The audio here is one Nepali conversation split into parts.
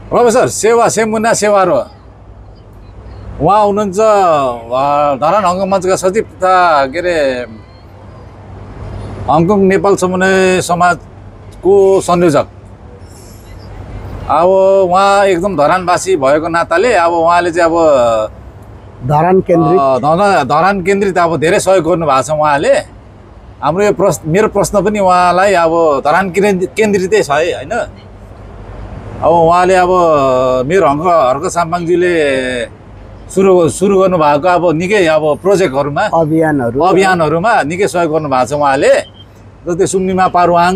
रमेश सर सेवा सेमुना सेवारो उहाँ हुनुहुन्छ धरान हङकङ मञ्चका सचिव तथा के अरे हङकङ नेपाल समन्वय समाजको संयोजक। अब उहाँ एकदम धरानवासी भएको नाताले अब उहाँले चाहिँ अब धरान केन्द्रित अब धेरै सहयोग गर्नुभएको छ उहाँले। हाम्रो यो मेरो प्रश्न पनि उहाँलाई अब धरान केन्द्रितै छ है होइन। अब उहाँले अब मेरो हर्क साम्पाङज्यूले सुरु गर्नुभएको अब निकै अब प्रोजेक्टहरूमा अभियानहरूमा निकै सहयोग गर्नुभएको छ उहाँले। जस्तै सुम्निमा पारुवाङ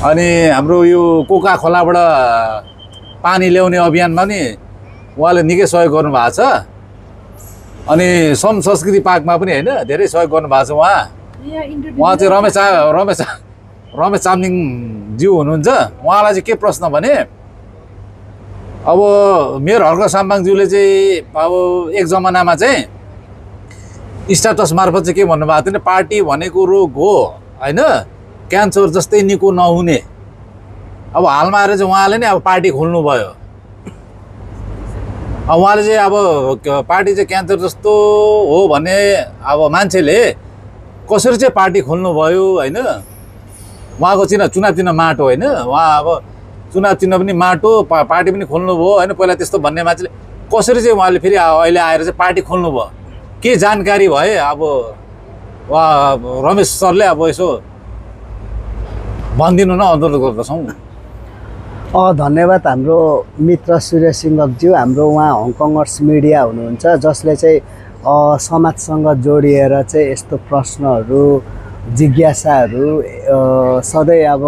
अनि हाम्रो यो कोका खोलाबाट पानी ल्याउने अभियानमा नि उहाँले निकै सहयोग गर्नुभएको छ। अनि सम संस्कृति पार्कमा पनि होइन धेरै सहयोग गर्नुभएको छ उहाँ चाहिँ रमेश चामलिङज्यू हुनुहुन्छ। उहाँलाई चाहिँ के प्रश्न भने अब मेरो हर्क साम्पाङज्यूले चाहिँ अब एक जमानामा चाहिँ स्ट्याटस मार्फत चाहिँ के भन्नुभएको थियो भने पार्टी भनेको रोग हो होइन, क्यान्सर जस्तै निको नहुने। अब हालमा आएर चाहिँ उहाँले नै अब पार्टी खोल्नुभयो। अब उहाँले चाहिँ अब पार्टी चाहिँ क्यान्सर जस्तो हो भने अब मान्छेले कसरी चाहिँ पार्टी खोल्नुभयो होइन। उहाँको चुनाव चिन्ह माटो होइन, उहाँ अब चुनाव चिन्ह पनि माटो पार्टी पनि खोल्नुभयो होइन। पहिला त्यस्तो भन्ने मान्छेले कसरी चाहिँ उहाँले फेरि अहिले आएर चाहिँ पार्टी खोल्नुभयो के जानकारी भए अब रमेश सरले अब यसो भनिदिनु न, अनुरोध गर्दछौँ। धन्यवाद हाम्रो मित्र सूर्य सिंहज्यू। हाम्रो उहाँ हङकङर्स मिडिया हुनुहुन्छ जसले चाहिँ समाजसँग जोडिएर चाहिँ यस्तो प्रश्नहरू जिज्ञासाहरू सधैँ अब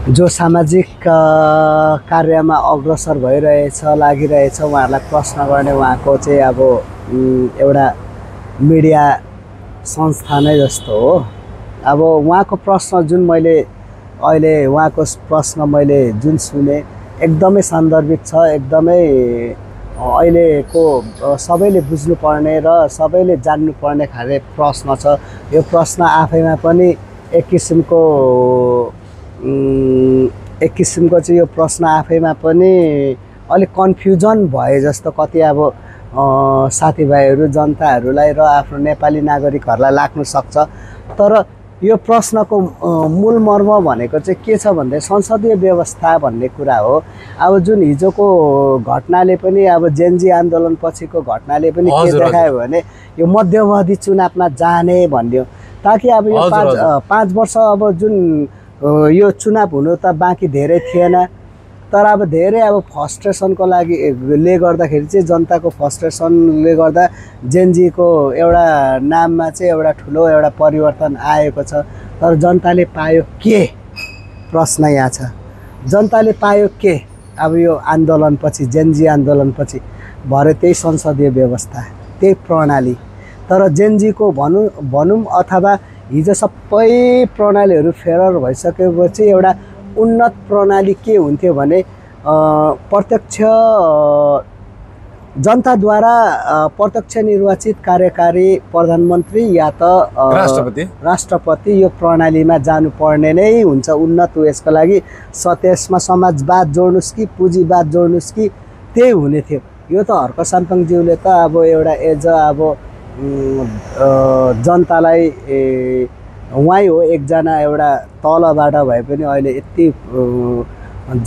जो सामाजिक कार्यमा अग्रसर भइरहेछ लागिरहेछ उहाँहरूलाई प्रश्न गर्ने उहाँको चाहिँ अब एउटा मिडिया संस्था नै जस्तो हो। अब उहाँको प्रश्न जुन मैले अहिले उहाँको प्रश्न मैले जुन सुने एकदमै सान्दर्भिक छ, एकदमै अहिलेको सबैले बुझ्नुपर्ने र सबैले जान्नुपर्ने खाले प्रश्न छ। यो प्रश्न आफैमा पनि एक किसिमको चाहिँ यो प्रश्न आफैमा पनि अलिक कन्फ्युजन भए जस्तो कति अब साथीभाइहरू जनताहरूलाई र आफ्नो नेपाली नागरिकहरूलाई लाग्न सक्छ। तर यो प्रश्नको मूल मर्म भनेको चाहिँ के छ भन्दा संसदीय व्यवस्था भन्ने कुरा हो। अब जुन हिजोको घटनाले पनि अब जेनजी आन्दोलन पछिको घटनाले पनि के देखायो भने यो मध्यवधि चुनावमा जाने भन्यो ताकि अब यो 5 वर्ष अब जुन यो चुनाव हुनु त बाँकी धेरै थिएन। तर अब धेरै अब फ्रस्ट्रेसनको लागि ले गर्दाखेरि चाहिँ जनताको फ्रस्ट्रेसनले गर्दा जेनजीको एउटा नाममा चाहिँ एउटा ठुलो एउटा परिवर्तन आएको छ। तर जनताले पायो के प्रश्न यहाँ छ, जनताले पायो के अब यो आन्दोलनपछि जेनजी आन्दोलनपछि भरे त्यही संसदीय व्यवस्था त्यही प्रणाली। तर जेनजीको भनौँ अथवा हिजो सबै प्रणालीहरू फेरर भइसकेपछि एउटा उन्नत प्रणाली के हुन्थ्यो भने प्रत्यक्ष जनताद्वारा प्रत्यक्ष निर्वाचित कार्यकारी प्रधानमन्त्री या त राष्ट्रपति यो प्रणालीमा जानुपर्ने नै हुन्छ उन्नत हो। यसको लागि त्यसमा समाजवाद जोड्नुस् कि पुँजीवाद जोड्नुस् कि त्यही हुने थियो। यो त हर्क साम्पाङज्यूले त अब एउटा एज अब जनतालाई उहाँ हो एकजना एउटा तलबाट भए पनि अहिले यति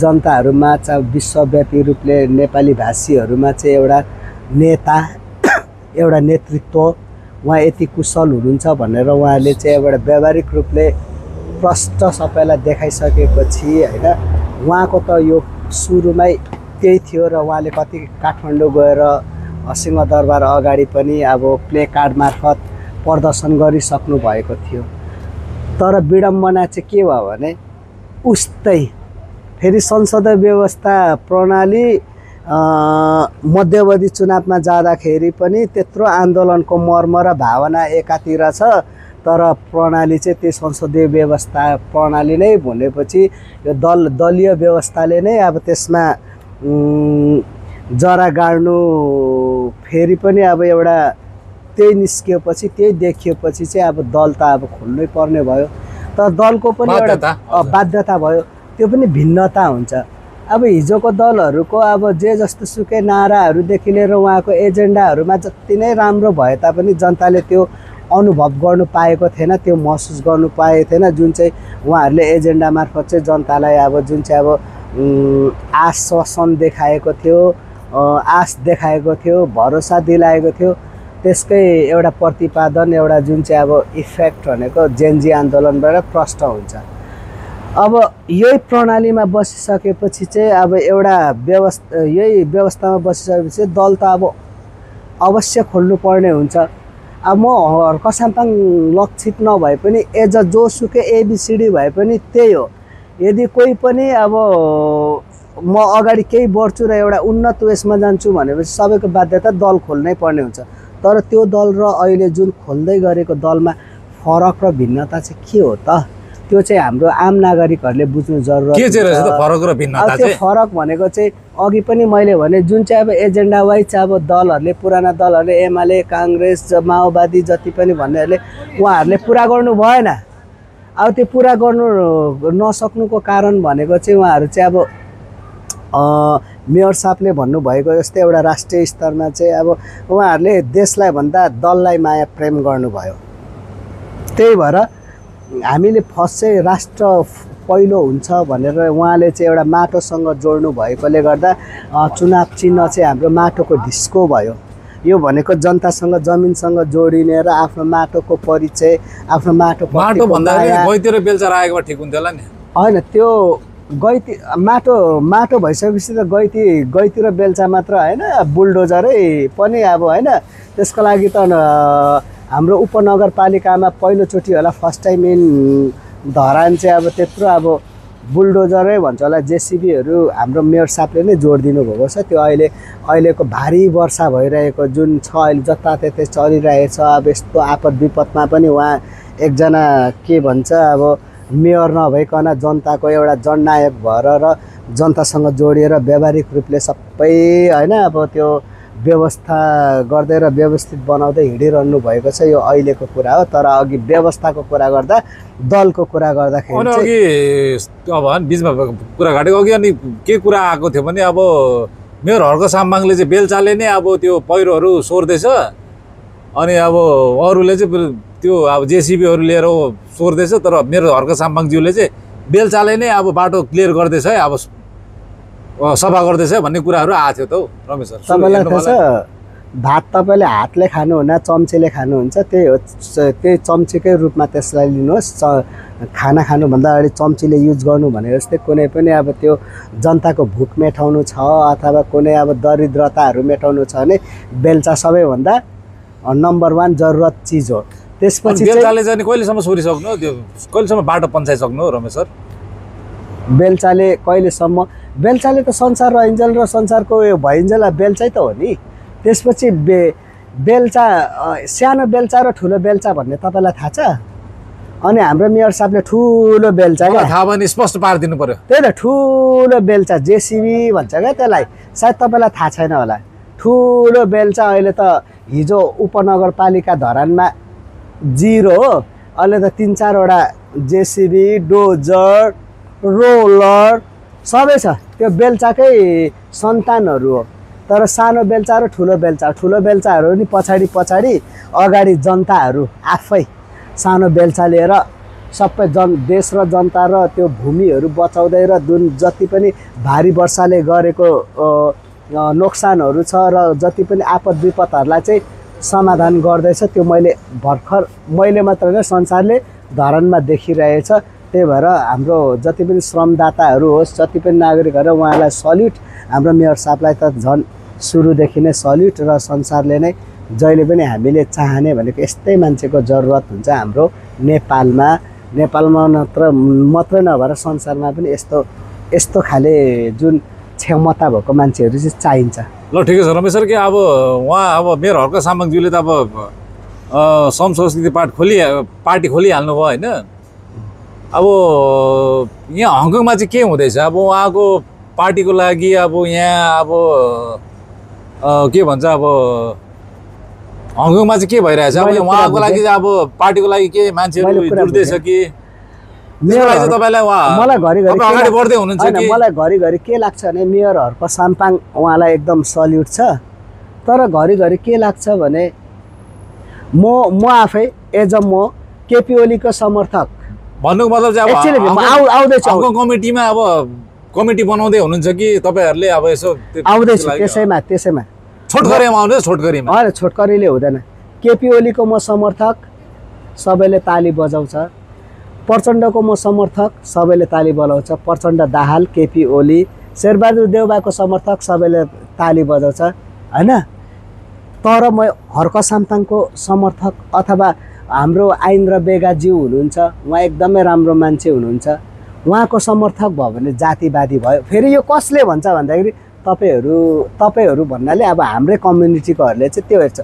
जनताहरूमा चाहिँ विश्वव्यापी रूपले नेपाली भाषीहरूमा चाहिँ एउटा नेता एउटा नेतृत्व उहाँ यति कुशल हुनुहुन्छ भनेर उहाँले चाहिँ एउटा व्यावहारिक रूपले प्रष्ट सबैलाई देखाइसकेपछि होइन उहाँको त यो सुरुमै त्यही थियो र उहाँले कति काठमाडौँ गएर सिंहदरबार अगाडि पनि अब प्ले कार्ड मार्फत प्रदर्शन गरिसक्नु भएको थियो। तर विडम्बना चाहिँ के भयो भने उस्तै फेरि संसदीय व्यवस्था प्रणाली मध्यवधि चुनावमा जाँदाखेरि पनि त्यत्रो आन्दोलनको मर्म र भावना एकातिर छ। तर प्रणाली चाहिँ त्यो संसदीय व्यवस्था प्रणाली नै भनेपछि यो दलीय व्यवस्थाले नै अब त्यसमा जरा गाड्नु फेरि पनि अब एउटा त्यही निस्किएपछि त्यही देखिएपछि चाहिँ अब दल त अब खोल्नै पर्ने भयो। तर दलको पनि एउटा बाध्यता भयो। त्यो पनि भिन्नता हुन्छ। अब हिजोको दलहरूको अब जे जस्तो सुकै नाराहरूदेखि लिएर उहाँको एजेन्डाहरूमा जति नै राम्रो भए तापनि जनताले त्यो अनुभव गर्नु पाएको थिएन, त्यो महसुस गर्नु पाएको थिएन, जुन चाहिँ उहाँहरूले एजेन्डा मार्फत चाहिँ जनतालाई अब जुन चाहिँ अब आश्वासन देखाएको थियो, आश देखाएको थियो, भरोसा दिलाएको थियो, त्यसकै एउटा प्रतिपादन, एउटा जुन चाहिँ अब इफेक्ट भनेको जेनजी आन्दोलनबाट प्रष्ट हुन्छ। अब यही प्रणालीमा बसिसकेपछि चाहिँ अब एउटा यही व्यवस्थामा बसिसकेपछि दल त अब अवश्य खोल्नुपर्ने हुन्छ। अब म हर्क साम्पाङ लक्षित नभए पनि एज अ जोसुकै एबिसिडी भए पनि त्यही हो। यदि कोही पनि अब म अगाडि केही बढ्छु र एउटा उन्नत उयसमा जान्छु भनेपछि सबैको बाध्यता दल खोल्नै पर्ने हुन्छ। तर त्यो दल र अहिले जुन खोल्दै गरेको दलमा फरक र भिन्नता चाहिँ के हो त? त्यो चाहिँ हाम्रो आम नागरिकहरूले बुझ्नु जरुरत के चाहिँ रहेछ त फरक र भिन्नता त्यो चाहिँ? फरक भनेको चाहिँ अघि पनि मैले भने जुन चाहिँ अब एजेन्डा वाइज अब दलहरूले, पुराना दलहरूले, एमाले, काङ्ग्रेस, माओवादी जति पनि भन्नेहरूले उहाँहरूले पुरा गर्नु भएन। अब त्यो पुरा गर्नु नसक्नुको कारण भनेको चाहिँ उहाँहरू चाहिँ अब मेयर साहबले भन्नुभएको जस्तै एउटा राष्ट्रिय स्तरमा चाहिँ अब उहाँहरूले देशलाई भन्दा दललाई माया प्रेम गर्नुभयो। त्यही भएर हामीले फर्स्ट चाहिँ राष्ट्र पहिलो हुन्छ भनेर उहाँले चाहिँ एउटा माटोसँग जोड्नु भएकोले गर्दा चुनाव चिन्ह चाहिँ हाम्रो माटोको ढिस्को भयो। यो भनेको जनतासँग, जमिनसँग जोडिने र आफ्नो माटोको परिचय, आफ्नो माटो भन्दाखेरि गैती र बेलचा राखेको ठिक हुन्थ्यो होला नि? होइन, त्यो गैती माटो भइसकेपछि त गैती र बेलचा मात्र होइन, बुलडोजरै पनि अब होइन। त्यसको लागि त हाम्रो उपनगरपालिकामा पहिलोचोटि होला, फर्स्ट टाइम इन धरान चाहिँ अब त्यत्रो अब बुलडोजरै भन्छ होला, जेसिबीहरू हाम्रो मेयर साहबले नै जोडिदिनु भएको छ। त्यो अहिलेको भारी वर्षा भइरहेको जुन छ अहिले जताततै चलिरहेछ, अब यस्तो आपद विपदमा पनि उहाँ एकजना के भन्छ अब मेयर नभइकन जनताको एउटा जननायक भएर र जनतासँग जोडिएर व्यावहारिक रूपले सबै होइन अब त्यो व्यवस्था गर्दै र व्यवस्थित बनाउँदै हिँडिरहनु भएको छ। यो अहिलेको कुरा हो। तर अघि व्यवस्थाको कुरा गर्दा, दलको कुरा गर्दाखेरि अघि अब बिचमा कुरा घटेको अघि अनि के कुरा आएको थियो भने अब मेयर हर्क साम्बाङले चाहिँ बेलचाले नै अब त्यो पहिरोहरू सोर्दैछ, अनि अब अरूले चाहिँ त्यो अब जेसिबीहरू लिएर सोर्दैछ, तर मेरो हर्क साम्बाङज्यूले चाहिँ बेलचाले नै अब बाटो क्लियर गर्दैछ है, अब सफा गर्दैछ भन्ने कुराहरू आएको थियो त हौ रमेश सर। तपाईँलाई थाहा छ, भात तपाईँले हातले खानुहुन्न, चम्चीले खानुहुन्छ, त्यही हो। त्यही चम्चीकै रूपमा त्यसलाई लिनुहोस्। खाना खानुभन्दा अगाडि चम्चीले युज गर्नु भनेको जस्तै कुनै पनि अब त्यो जनताको भुक मेटाउनु छ अथवा कुनै अब दरिद्रताहरू मेटाउनु छ भने बेलचा सबैभन्दा नम्बर 1 जरुरत चिज हो। त्यसपछि बेलचाले चाहिँ कहिलेसम्म सोरिसक्नु, त्यो कहिलेसम्म बाटो पन्साइसक्नु रमेश सर? बेलचाले कहिलेसम्म, बेलचाले त संसार रहइन्जेल र संसारको उयो भइन्जेल बेलचै त हो नि। त्यसपछि बेलचा, सानो बेलचा र ठुलो बेलचा भन्ने तपाईँलाई थाहा छ? अनि हाम्रो मेयर साहबले ठुलो बेलचा क्या, थाहा भने स्पष्ट पारिदिनु पर्यो। त्यही त ठुलो बेलचा, जेसिबी भन्छ क्या त्यसलाई, सायद तपाईँलाई थाहा छैन होला। ठुलो बेलचा अहिले त हिजो उपनगरपालिका धरानमा 0 हो, अहिले त 3-4 वटा जेसिबी, डोजर, रोलर सबै छ। त्यो बेलचाकै सन्तानहरू हो। तर सानो बेलचा र ठुलो बेलचाहरू नि पछाडि अगाडि जनताहरू आफै सानो बेलचा लिएर सबै देश र जनता र त्यो भूमिहरू बचाउँदै र जति पनि भारी वर्षाले गरेको नोक्सानहरू छ र जति पनि आपद विपदहरूलाई चाहिँ समाधान गर्दैछ। त्यो मैले मात्र होइन, संसारले धरानमा देखिरहेछ। त्यही भएर हाम्रो जति पनि श्रमदाताहरू होस्, जति पनि नागरिकहरू, उहाँलाई सल्युट। हाम्रो मेयर साहबलाई त झन् सुरुदेखि नै सल्युट। र संसारले नै जहिले पनि हामीले चाहने भनेको यस्तै मान्छेको जरुरत हुन्छ हाम्रो नेपालमा मात्रै नभएर संसारमा पनि यस्तो खाले जुन क्षमता भएको मान्छेहरू चाहिँ चाहिन्छ। ल ठिकै छ रमेश सर, कि अब उहाँ अब मेयर हर्क साम्बाङज्यूले त अब संस्कृति पार्टी खोलिहाल्नु भयो होइन। अब यहाँ हङकङमा चाहिँ के हुँदैछ? अब उहाँको पार्टीको लागि अब यहाँ अब के भन्छ, अब हङकङमा चाहिँ के भइरहेछ? अब उहाँको लागि चाहिँ अब पार्टीको लागि के मान्छेहरू जुट्दैछ कि? त्यसलाई चाहिँ तपाईलाई मलाई घरिघरि अगाडि बढ्दै हुनुहुन्छ कि मलाई घरिघरि के लाग्छ भने मेयर हर्क साम्पाङ उहाँलाई एकदम सल्युट छ तर घरिघरि के लाग्छ भने म आफै एज अ म केपी ओलीको समर्थक भन्नुको मतलब चाहिँ अब आउँदैछु कमिटीमा अब कमिटी बनाउँदै हुनुहुन्छ कि तपाईहरुले अब यसो आउँदैछु त्यसैमा छोटकरीमा आउनु छोटकरीमा हैन छोटकरीले हुँदैन केपी ओलीको म समर्थक सबैले ताली बजाउँछ प्रचण्डको म समर्थक सबैले ताली बजाउँछ प्रचण्ड दाहाल केपी ओली शेरबहादुर देउबाको समर्थक सबैले ताली बजाउँछ हैन तर म हर्क साम्पाङको समर्थक अथवा हाम्रो आइन्द्र बेगाज्यू हुनुहुन्छ उहाँ एकदमै राम्रो मान्छे हुनुहुन्छ उहाँको समर्थक भयो भने जातिवादी भयो फेरि यो कसले भन्छ भन्दाखेरि तपाईहरु भन्नाले अब हाम्रै कम्युनिटीकोहरूले चाहिँ त्यो हेर्छ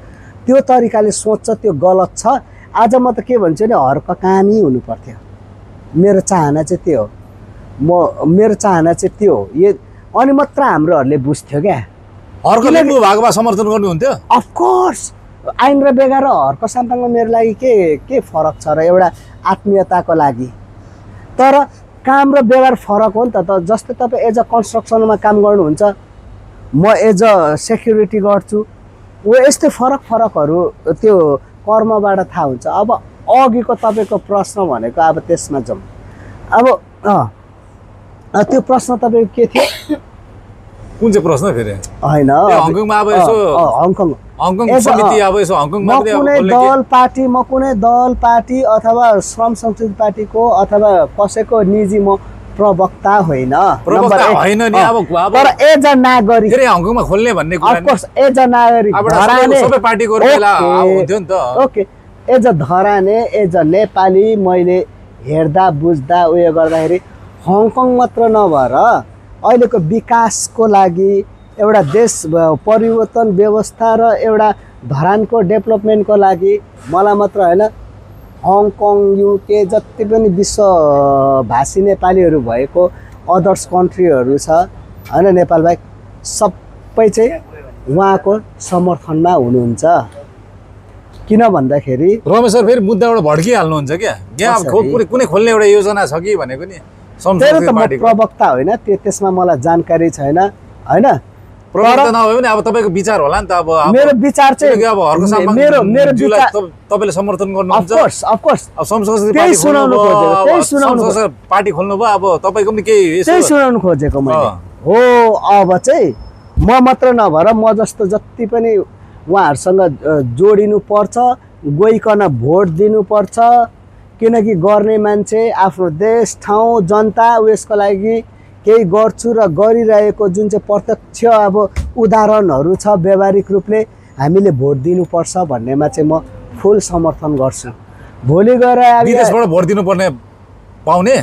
त्यो तरिकाले सोच्छ त्यो गलत छ आज म त के भन्छु नि हर्क कामी हुनु पर्थ्यो मेरो चाहना चाहिँ त्यो हो मेरो चाहना चाहिँ त्यो हो यो अनि मात्र हाम्रोहरूले बुझ्थ्यो क्या हर्क लिम्बू भएको भए समर्थन गर्नुहुन्थ्यो अफ कोर्स आइन्द्र बेगा र हर्क साम्पाङमा मेरो लागि के फरक छ र एउटा आत्मीयताको लागि तर काम र व्यवहार फरक हो नि त जस्तै तपाईँ एज अ कन्स्ट्रक्सनमा काम गर्नुहुन्छ म एज अ सेक्युरिटी गर्छु ऊ यस्तै फरकहरू त्यो कर्मबाट थाहा हुन्छ अब अघिको तपाईँको प्रश्न भनेको अब त्यसमा जाउँ अब त्यो प्रश्न तपाईँको के थियो कुन चाहिँ प्रश्न फेरि हैन हङकङमा अब यसो हङकङ समिति अब यसो हङकङमा म कुनै दल पार्टी अथवा श्रम संस्कृति पार्टीको अथवा कसैको निजी म प्रवक्ता होइन नि अब तर एज अ नागरिक फेरि हङकङमा खोल्ने भन्ने कुरा अफ कोर्स एज अ नागरिक सबै पार्टीको बेला हुन्थ्यो नि त okay as a Dharane as a Nepali मैले हेर्दा बुझ्दा उयो गर्दाखेरि हङकङ मात्र नभएर अहिलेको विकासको लागि एउटा देश परिवर्तन व्यवस्था र एउटा धरानको डेभलपमेन्टको लागि मलाई मात्र होइन हङकङ युके जति पनि विश्वभाषी नेपालीहरू भएको अदर्स कन्ट्रीहरू छ होइन नेपाल बाहेक सबै चाहिँ उहाँको समर्थनमा हुनुहुन्छ किन भन्दाखेरि रमेश सर फेरि मुद्दाबाट भड्किहाल्नुहुन्छ क्या यहाँ कुनै खोल्ने एउटा योजना छ कि भनेको नि म प्रवक्ता होइन त्यसमा मलाई जानकारी छैन होइन प्रवक्ता नभए पनि अब तपाईँको विचार होला नि त अब मेरो विचार चाहिँ अब हर्क साम्पाङ मेरो विचार तपाईँले समर्थन गर्नुहुन्छ अफ कोर्स अब संस्कृति पार्टी खोल्नु भयो अब तपाईँको पनि केही त्यही सुनाउनु खोजेको मैले हो अब चाहिँ म मात्र नभएर म जस्तो जति पनि उहाँहरूसँग जोडिनु पर्छ गइकन भोट दिनुपर्छ किनकि गर्ने मान्छे आफ्नो देश ठाउँ जनता उयसको लागि केही गर्छु र गरिरहेको जुन चाहिँ प्रत्यक्ष अब उदाहरणहरू छ व्यावहारिक रूपले हामीले भोट दिनुपर्छ भन्नेमा चाहिँ म फुल समर्थन गर्छु भोलि गएर विदेशबाट भोट दिनुपर्ने पाउने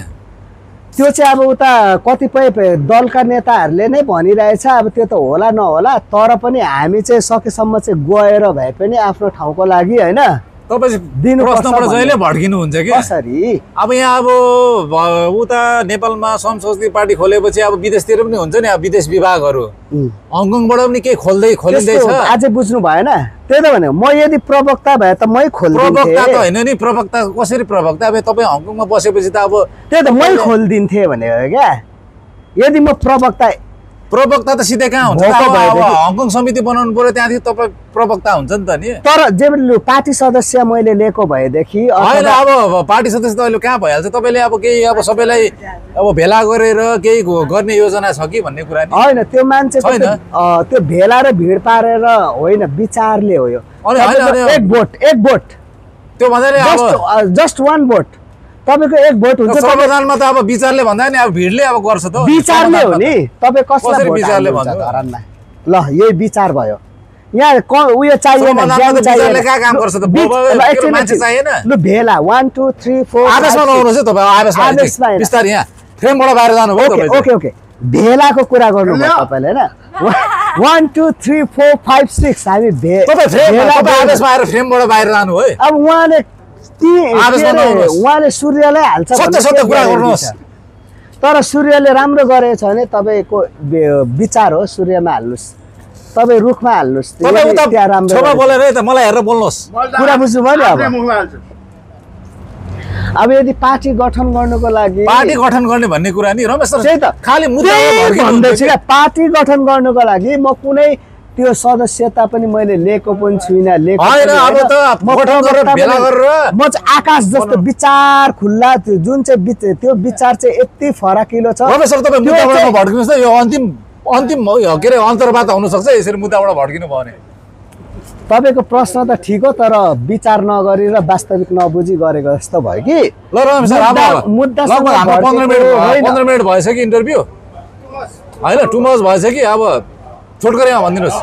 त्यो चाहिँ अब उता कतिपय दलका नेताहरूले नै भनिरहेछ अब त्यो त होला नहोला तर पनि हामी चाहिँ सकेसम्म चाहिँ गएर भए पनि आफ्नो ठाउँको लागि होइन तपाईँ प्रश्नबाट जहिले भड्किनुहुन्छ कि कसरी अब यहाँ अब उता नेपालमा संस्कृति पार्टी खोलेपछि अब विदेशतिर पनि हुन्छ नि अब विदेश विभागहरू हङकङबाट पनि केही खोलिँदैछ अझै बुझ्नु भएन त्यही त भने म यदि प्रवक्ता भए त मै खोल्दिन्थे प्रवक्ता त होइन नि प्रवक्ता कसरी प्रवक्ता अब तपाईँ हङकङमा बसेपछि त अब त्यही त मै खोलिदिन्थे भनेको क्या यदि म प्रवक्ता त सिधै कहाँ हुन्छ हङकङ समिति बनाउनु पर्यो त्यहाँदेखि तपाईँ प्रवक्ता हुन्छ नि त नि तर जे पार्टी सदस्य मैले लिएको भएदेखि होइन अब पार्टी सदस्य त अहिले कहाँ भइहाल्छ तपाईँले अब केही अब सबैलाई अब भेला गरेर केही गर्ने योजना छ कि भन्ने कुरा नि होइन त्यो मान्छे त्यो भेला र भिड पारेर होइन विचारले हो यो एक भोट त्यो भन्दाखेरि जस्ट वान भोट तपाईको एक भोट हुन्छ संविधानमा त अब विचारले भन्दा नि अब भिडले अब गर्छ त विचारले हो नि तपाई कसलाई विचारले भन्छ धरानमा ल यही विचार भयो यहाँ उयो चाहिएन ज्ञान चाहिएन के काम गर्छ त मान्छे चाहिएन ल भेला 1 2 3 4 आदेशमा नआउनुस् है तपाई आदेशमा बिस्तारै यहाँ फ्रेमबाट बाहिर जानु भयो तपाई ओके ओके भेलाको कुरा गर्नु भयो तपाईले हैन 1 2 3 4 5 6 हामी भेला आदेशमा आएर फ्रेमबाट बाहिर जानु हो अब उहाँले सूर्यलाई हाल्छ सत्य कुरा गर्नुहोस् तर सूर्यले राम्रो गरेछ भने तपाईको विचार हो सूर्यमा हाल्नुस् तपाई रुखमा हाल्नुस् त्यहाँ राम्रो छोरा बोलेर है त मलाई हेरेर बोल्नुहोस् कुरा बुझ्नु भयो नि अब अब यदि पार्टी गठन गर्नुको लागि पार्टी गठन गर्ने भन्ने कुरा नि रमेश सर त्यही त खाली मुद्दा भन्दैछु क्या पार्टी गठन गर्नुको लागि म कुनै त्यो सदस्यता पनि मैले लिएको पनि छुइनँ होइन अब त गठन गरेर भेला गरेर म चाहिँ आकाश जस्तो विचार खुल्ला जुन चाहिँ त्यो विचार चाहिँ यति फराकिलो छ रमेश सर तपाईँ मुद्दाबाट भड्किनुहोस् न यो अन्तिम के अरे अन्तर्वार्ता हुनसक्छ यसरी मुद्दाबाट भड्किनु भयो भने तपाईँको प्रश्न त ठिक हो तर विचार नगरी र वास्तविक नबुझी गरेको जस्तो भयो कि ल रमेश सर अब मुद्दा लगभग हाम्रो 15 मिनट भएछ कि इन्टरभ्यू होइन टु मच भएछ कि अब छोटकरीमा भनिदिनुहोस्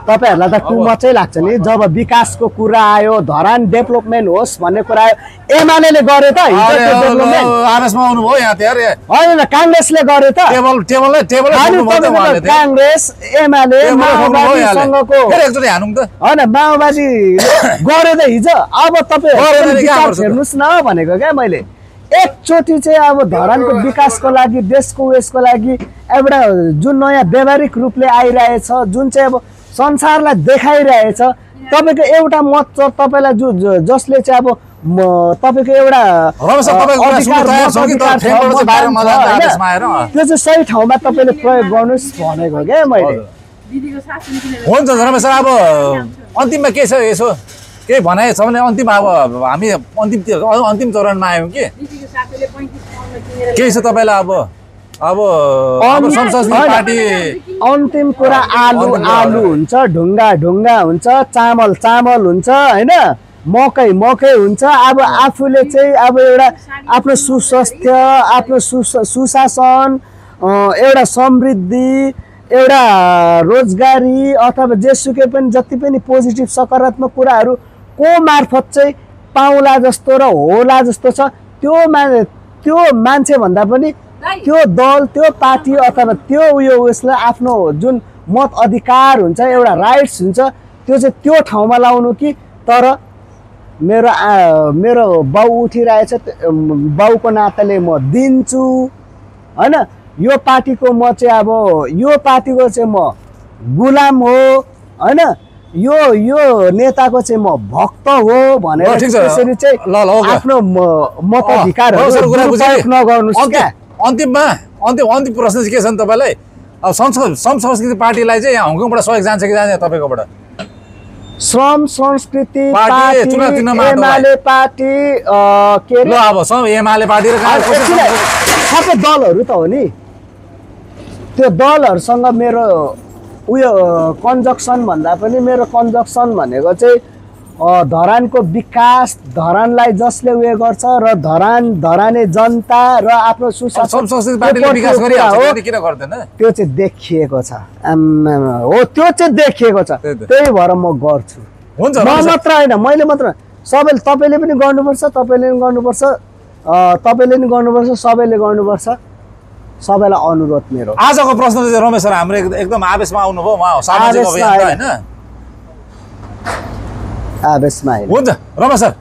तपाईँहरूलाई त टु मचै लाग्छ नि जब विकासको कुरा आयो धरान डेभलपमेन्ट होस् भन्ने कुरा आयो एमाले गरे त आरएसमा आउनुभयो यहाँ त्यहाँ होइन काङ्ग्रेसले गरे त काङ्ग्रेस एमाले माओवादीसँगको होइन माओवादी गरे त हिजो अब तपाईँ हेर्नुहोस् न भनेको क्या मैले एकचोटि चाहिँ अब धरानको विकासको लागि देशको उयसको लागि एउटा जुन नयाँ व्यावहारिक रूपले आइरहेछ जुन चाहिँ अब संसारलाई देखाइरहेछ तपाईँको एउटा मत छ तपाईँलाई जसले चाहिँ अब तपाईँको एउटा त्यो चाहिँ सही ठाउँमा तपाईँले प्रयोग गर्नुहोस् भनेको क्या मैले हुन्छ रमेश सर अब अन्तिममा के छ यसो केही भनाइ छ भने अन्तिम अब हामी अन्तिम चरणमा आयौँ कि के छ तपाईँलाई अब पार्टी अन्तिम कुरा आलु हुन्छ ढुङ्गा हुन्छ चामल हुन्छ होइन मकै हुन्छ अब आफूले चाहिँ अब एउटा आफ्नो सुस्वास्थ्य आफ्नो सुशासन एउटा समृद्धि एउटा रोजगारी अथवा जेसुकै पनि जति पनि पोजिटिभ सकारात्मक कुराहरू को मार्फत चाहिँ पाउला जस्तो र होला जस्तो छ त्यो मान्छे भन्दा पनि त्यो दल त्यो पार्टी अथवा त्यो उसलाई आफ्नो जुन मत अधिकार हुन्छ एउटा राइट्स हुन्छ त्यो चाहिँ त्यो ठाउँमा लाउनु कि तर मेरो बाउ उठिरहेछ बाउको नाताले म दिन्छु होइन यो पार्टीको म चाहिँ अब यो पार्टीको चाहिँ म गुलाम हो होइन यो नेताको चाहिँ म भक्त हो भनेर त्यसरी चाहिँ आफ्नो मताधिकारहरू नगर्नुहोस् क्या अन्तिम प्रश्न चाहिँ के छ नि तपाईँलाई अब संस्कृति पार्टीलाई चाहिँ यहाँ हङकङबाट सहयोग जान्छ कि जान्छ तपाईँकोबाट श्रम संस्कृति पार्टी एमाले पार्टी के अरे अब एमाले पार्टी र सबै दलहरू त हो नि त्यो दलहरूसँग मेरो उयो कन्जक्सन भन्दा पनि मेरो कन्जक्सन भनेको चाहिँ धरानको विकास धरानलाई जसले उयो गर्छ र धराने जनता र आफ्नो त्यो चाहिँ देखिएको छ हो त्यो चाहिँ देखिएको छ त्यही भएर म गर्छु म मात्र होइन मैले मात्र सबैले तपाईँले पनि गर्नुपर्छ सबैले गर्नुपर्छ सबैलाई अनुरोध मेरो आजको प्रश्न चाहिँ रमेश सर हाम्रो एकदम आवेशमा आउनुभयो उहाँ सामाजिक अभियन्ता हैन आवेशमा हुन्छ रमेश सर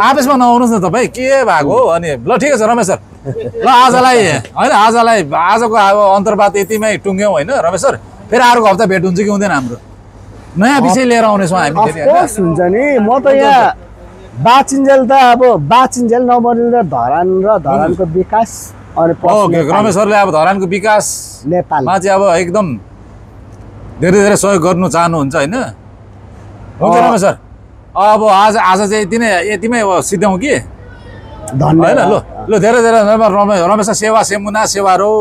आवेशमा नआउनुहोस् न तपाईँ के भएको हो अनि ल ठिक छ रमेश सर ल आजको अब अन्तर्वार्ता यतिमै टुङ्ग्यौँ होइन रमेश सर फेरि अर्को हप्ता भेट हुन्छ कि हुँदैन हाम्रो नयाँ विषय लिएर आउनेछौँ हामी हुन्छ नि म त यहाँ बाचिन्जेल त अब बाचिन्जेल नमरिल धरान र धरानको विकास ओके रमेश सरले अब धरानको विकास नेपालमा चाहिँ अब एकदम धेरै सहयोग गर्नु चाहनुहुन्छ होइन हुन्छ रमेश सर अब आज चाहिँ यतिमै अब सिद्ध्याउँ कि होइन ल धेरै रमेश सेवा सेमुना सेवारो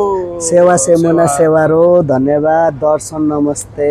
धन्यवाद दर्शन नमस्ते।